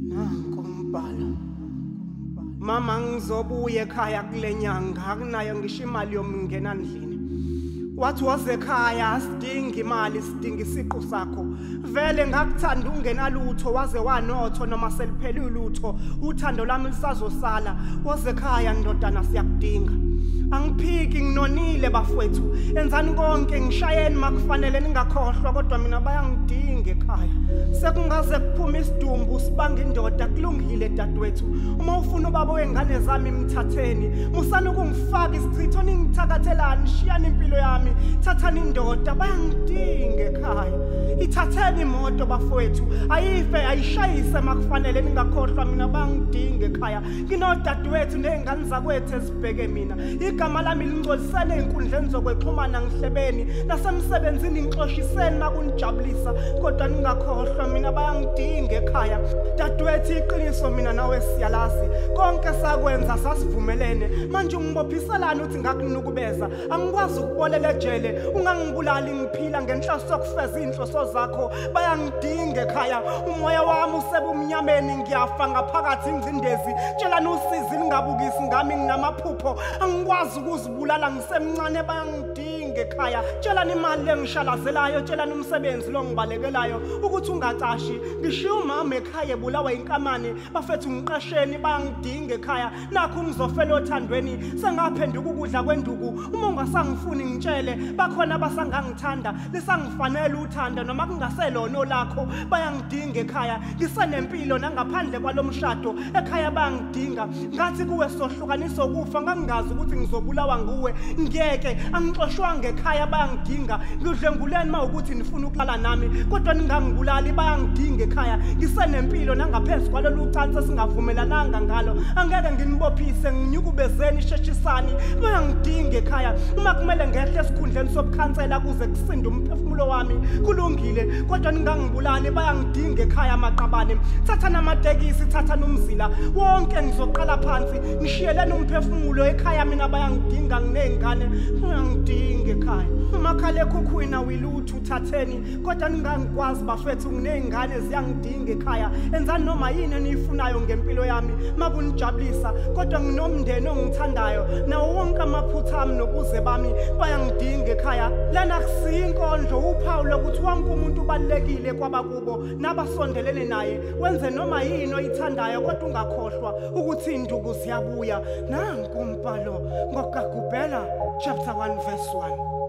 Nanku umbhalo. Mama ngizobuya ekhaya kule nyanga, akunayo ngisho imali yomngena ndlini. Wathi woze ekhaya, asidingi imali, sidinga isiqu sakho. Vele ngakuthanda ungenalutho, waze wanotho noma seliphele ulutho, uthando lami lisazosala. Woze ekhaya ndodana, siyakudinga. Angiphiki, nginonile bafowethu, enzani konke, ngishayeni makufanele, ningakhohlwa, kodwa mina bayangidinga ekhaya. Sekungaze kuphume isidumbu sibanga indoda. Kulungile dadewethu, uma ufuna ubaba wengane zami mthatheni. Musani ukungifaka isichitho, ningithakathelani, shiyani impilo yami, thathani indoda, bayangidinga ekhaya. Ithatheni imoto bafowethu, ayife ayishayise makufanele, ningakhohlwa, mina bayangidinga ekhaya. Nginodadewethu ney'ngane zakwethu ezibheke mina. Igama lami lingcolisene ey'nkundleni zokwexhumana, ngihlebeni nasemsebenzini, ngixoshiseni makunijabulisa, kodwa ningakhohlwa, mina bayangidinga ekhaya. Dadewethu, iqiniso mina nawe siyalazi, konke sakwenza sasivumelene. Manje ungibophiselani uthi ngakunukubeza? Angikwazi ukubolela ejele, ungangibulali ngiphila ngenhloso yokufeza iy'nhloso zakho. Bayangidinga ekhaya, umoya wami usebumnyameni, ngiyafa ngaphakathi ingcindezi. Tshelani usizi lingabukisi ngami, nginamaphupho, angikwazi ukuzibulala ngisemncane. Bayangidinga ekhaya. Tshelani imali engishalazelayo, tshelani umsebenzi lo ngibalekelayo ukuthi ungacashi. Ngishiya umama ekhaya ebulawa inkamane, bafethu ngiqasheni, bayangidinga ekhaya. Nakhu ngizofela othandweni, sengaphenduka ukudla kwenduku. Uma ungasangifuni ngitshele, bakhona abasangangithanda, lisangifanele uthando noma kungaselona olakho. Bayangidinga ekhaya, ngisenempilo nangaphandle kwalomshado, ekhaya bayangidinga. Ngathi kuwe sohlukanisa ukufa, ngangingazi ukuthi ngizobulawa nguwe. Ngiyeke, angixoshwanga ekhaya, bayangidinga. Ngidlenguleni uma ukuthi nifuna ukulala nami, kodwa ningangibulali, bayangidinga ekhaya. Ngisenempilo nangaphezu kwalolu cansi esingavumelananga ngalo, angeke nginibophise, nginyukubezeni, sheshisani, bayangidinga ekhaya. Uma kumele ngehle esikhundleni sobukhansela kuze kusinde umphefumulo wami, kulungile, kodwa ningangibulali, bayangidinga ekhaya. Maqabane, thathani amatekisi, thathani umzila wonke, ngizoqala phansi, ngishiyeleni umphefumulo ekhaya. Mina bayangidinga, nginey'ngane, bayangidinga ekhaya. Umakhalekhukhwini awilutho, uthatheni, kodwa ningangikwazi bafethu, nginey'ngane ziyangidinga ekhaya. Enzani noma yini eniyifunayo ngempilo yami makunijabulisa, kodwa nginomndeni ongithandayo, nawo wonke amaphutha ami nobuze bami, bayangidinga ekhaya. Lena kusiyo inkondlo, uphawu lokuthi wonke umuntu ubalulekile kwabakubo nabasondelene naye. Wenze noma yini oyithandayo, kodwa ungakhohlwa ukuthi iy'nduku ziyabuya. Nanku umbhalo ngoKagubhela chapter 1 verse 1.